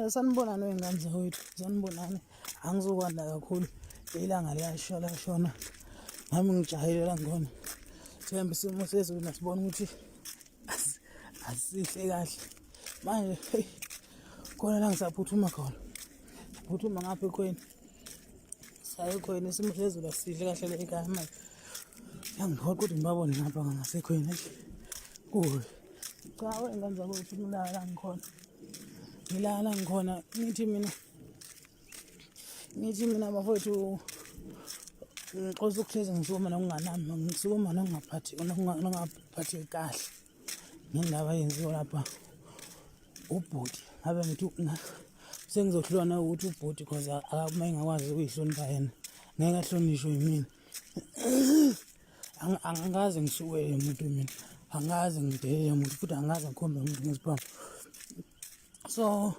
Sanibonani wey'ngane zakwethu, sanibonani. Angizukwanda kakhulu, ilanga liyasha lashona. Nami ngijahile la ngikhona. Themba isimo sezulu nasibona ukuthi asihle kahle. Manje hey, khona la ngisaphuthuma khona. Phuthuma ngapha ekhweni. Saye ekhweni isimo sezulu asihle kahle le ekhaya manje. Yangiphoqa ukuthi ngibabone ngapha ngasekhweni. Kubi. Cha wey'ngane zakwethu ngilala la ngikhona. Ngilala ngikhona ngithi mina ngithi mina bafowethu ngixoxa ukuhlezi ngisukuma nokunganami ngisukuma nokungaphathi nokungaphatheki kahle ngendaba eyenziwa lapha ubhuti ngabe ngithi sengizohlulwa nawukuthi ubhuti cause uma engakwazi ukuyihlonipha yena ngeke ahlonishwe yimina. Angikaze ngisukele umuntu mina, angikaze ngidelele umuntu futhi angikaze ngikhombe umuntu ngesibhamu. So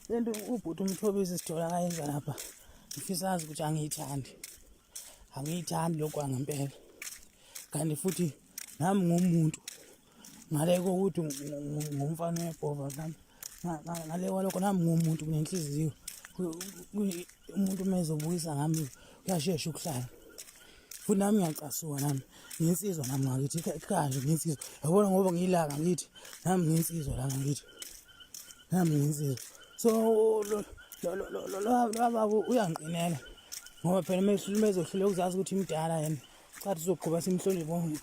lento ubhuti uMthobisi Sithole akayenza lapha ngifisa azi ukuthi angiyithandi, angiyithandi lokhu kwangempela. Kanti futhi nami ngumuntu ngale kokuthi ngumfana webhova mhlawumbe ngale kwalokho nami ngumuntu nginenhliziyo. Umuntu uma ezobukisa ngami kuyashesha ukuhlala futhi nami ngiyacasuka nami ngiyinsizwa nami ngakithi kanje ngiyinsizwa yabona ngoba ngiyilanga ngithi nami ngiyinsizwa la ngakithi nami ngiyinsizwa. So lo baba uyangiqinela ngoba phela uma ezohluleka ukuzazi ukuthi mdala yena chathi sizoqhuba simhloniphe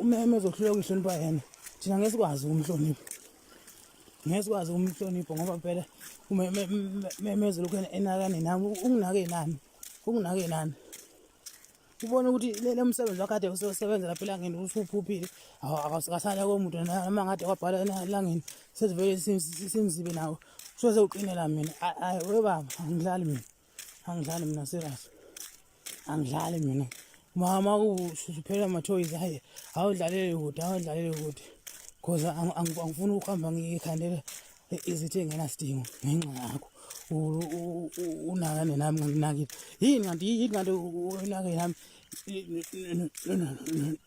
uma ezohluleka ukuyihlonipha yena thina ngeke sikwazi ukumhlonipha ngeke sikwazi ukumhlonipha ngoba phela uma ezolokhu enakane nami unginake nani unginake nani ubona ukuthi le msebenzi wakhe kade usebenza lapha elangeni usuphuphile akasala komuntu noma ngathi kwabhala elangeni sesivele simzibe nawo soze uqinela mina. Ayi webaba angidlali mina, angidlali mina serious, angidlali mina. Mama kuphela amathoyizi hayi awudlalele kude, awudlalele kude cause angifuni ukuhamba ngikhandela izithi engenasidingo ngenxa yakho. Unakane nami nganginakile yini kanti yini kanti unake nami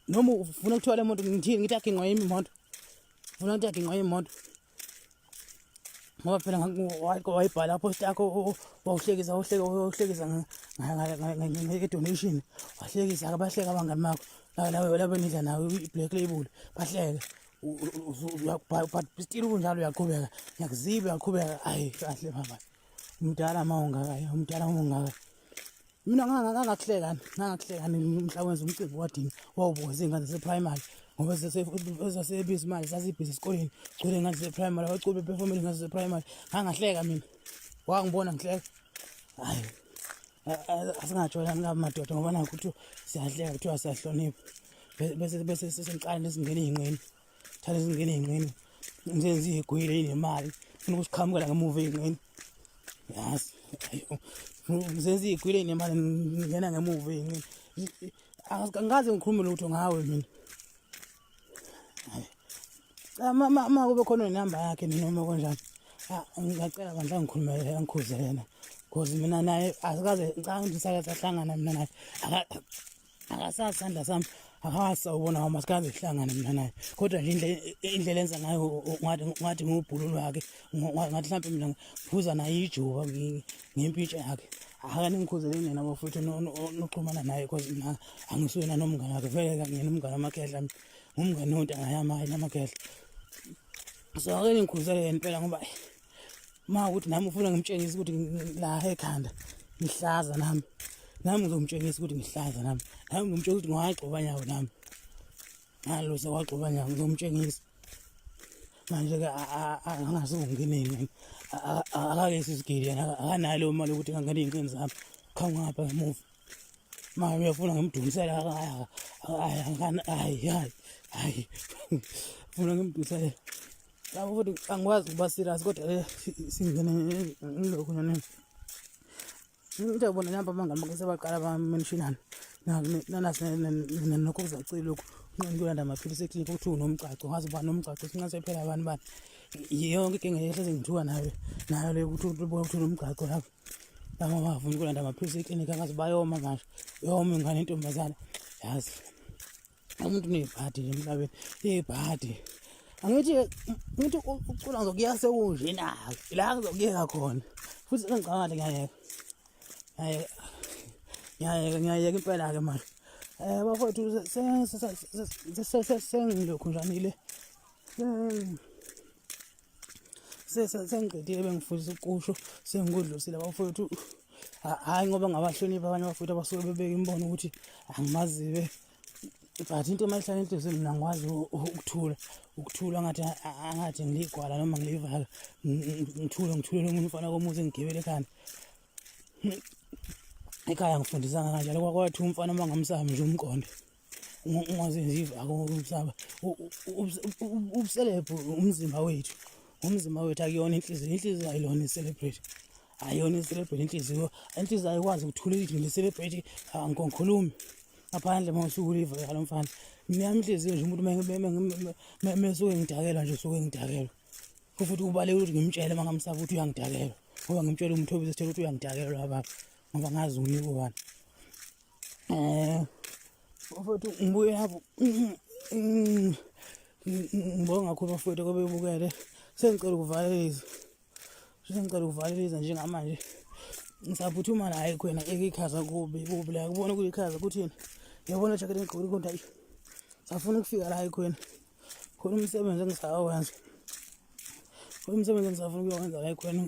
noma ufuna ukuthola imoto ngithini ngithi aginqwe yimi imoto ufuna ukuthi aginqwe imoto ngoba phela wayibhala post yakho wawuhlekisa wawuhleka wawuhlekisa nge-donation wahlekisa bahleka abangani bakho labo labo enidla nawe i-black label bahleke but still kunjalo uyaqhubeka ngiyakuziba uyaqhubeka. Ayi kahle baba umdala uma ungaka umdala uma ungaka mina ngangakuhlekani ngangakuhlekani mhla wenza umcimbi wadini wawubuka izingane zase-primary ngoba zasebhizi manje sasibhizi esikoleni gcwele ingane zase-primary abaculi bephefomela ingane zase-primary ngangahleka mina wangibona ngihleka. Hhayi asingajwayelani laba madoda ngoba nakho kuthiwa siyahleka kuthiwa siyahlonipha bese bese sesiqala nesingena ey'nqeni thanda singene ey'nqeni ngizenza iy'gwile iy'nemali funa ukusiqhamukela ngemuva ey'nqeni yazi ngizenza iy'gwile iy'nemali ngingena ngemuva ey'nqeni angikaze ngikhulume lutho ngawe mina. Ma kube khona inamba yakhe noma kanjani ngiyacela bandla ngikhulumele angikhuze yena cause mina naye asikaze ngicabanga ukuthi sake sahlangana mina naye akasazi isandla sami akawazi sawubona wami asikaze sihlangane mina naye kodwa nje indlela enza ngayo ngathi ngiwubhululu wakhe ngathi mhlawumbe mina ngiphuza naye ijuba ngempitsha yakhe. Ake ningikhuzeleni nina bafowethu noxhumana naye cause mina angisuyena nomngane wakhe vele kangiyena umngane wamakhehla ngumngane wontanga yami hayi namakhehla. So ake ningikhuzele yena impela ngoba uma ukuthi nami ufuna ngimtshengise ukuthi la ekhanda ngihlaza nami nami ngizomtshengisa ukuthi ngihlaza nami nami ngizomtshengisa ukuthi ngiwagxoba nyawo nami ngalo sewagxoba nyawo ngizomtshengisa. Manje-ke angase ungene ey'nqeni akakesi isigili yena akanayo leyo mali yokuthi angangena ey'nqeni zami qhamuka ngapha ngemuva manje uyafuna ngimdumisele hayi hayi hayi funa ngimdumisele lapho futhi angikwazi ukuba serious kodwa singene ngilokhu nonini ngiyabona namba abangani bakhe sebaqala bamentionana nanasi nokho kuzacile lokhu unqena ukuyolanda amaphilisi eklinikhi okuthiwa unomgcagco ngazi uba nomgcagco sinqase phela abantu bani yonke inkinga yehlezi ngithuka nayo nayo leyo ukuthi ubona ukuthi unomgcagco lapho laba bavuma ukulanda amaphilisi eklinikhi angazi bayoma manje yoma ingane intombazana yazi umuntu unebhadi nje emhlabeni ibhadi. Angithi ngithi ucula ngizokuyeka sekunje na la ngizokuyeka khona futhi sengicabanga ngiyayeka ngiyayeka ngiyayeka impela-ke manje um bafowethu sengilokhu njanile sengiqedile bengifundisa ukusho sengikudlulisile bafowethu. Hhayi ngoba ngabahloniphi abanye abafowethu abasuke bebeka imibono ukuthi angimazibe, but into uma ihlala enhliziyweni mina ngikwazi ukuthula, ukuthula ngathi angathi ngiligwala noma ngilivala, ngithule ngithulele omunye umfana komuzi engigibele ekhanda. Ekhaya ngifundisanga kanjalo, kwakwathi umfana uma ngamsami nje umqondo ungazenzi ivako umsaba ubuselebhu umzimba wethu, umzimba wethu akuyona inhliziyo, inhliziyo ayilona i-celebrate, ayiyona i-celebrate inhliziyo, inhliziyo ayikwazi ukuthula ithi ngile-celebrate angikhulumi ngaphandle uma usuke uliva lo mfana. Mina yami inhliziyo nje umuntu mesuke ngidakelwa nje usuke ngidakelwa, futhi kubalulekile ukuthi ngimtshele uma ngamsaba ukuthi uyangidakelwa, ngoba ngimtshele uMthobisi sithole ukuthi uyangidakelwa baba, ngoba ngazi unika ubani. Bafowethu ngibuye lapho ngibonga kakhulu bafowethu kwebebukele, sengicela ukuvalelisa, sengicela ukuvalelisa njengamanje ngisaphuthuma la ekhwena ekikhaza kubi kubi la kubona kuyikhaza kuthini ngiyabona jacket engigqokile kodwa ayi safuna ukufika la ekhwena khona umsebenzi engisawenza, khona umsebenzi engisafuna ukuyowenza la ekhwena.